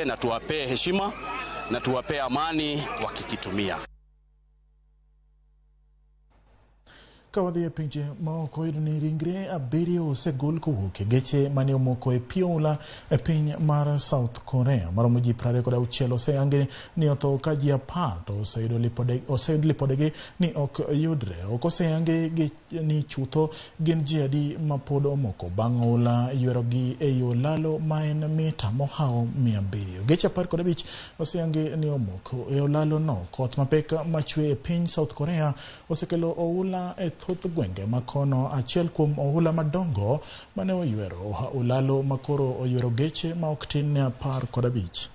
Na tuwapee heshima na tuwapee amani wakikitumia. Ka wadhi e pinje maoko, iyudo ni ringre abiriyo osegol kowuok e geche mane omoko e pi oula e piny mar South Korea. Maromo ji 26 oseyangi ni otho ka ji 10 to oseyud lipodegi ni ok yudre. Ok oseyangi gi ni chutho gin ji adi mapod omoko bang' oula ywerogi e yo olalo ma en mita mohawo 700. Geche 15 oseyangi ni omoko e olalo no. Koth mapek machwe e piny South Korea osekelo oula e thoth gwenge ma kono. Achiel kuom oula madongo mane oywero olalo makoro oywero geche ma ok tin ne 15.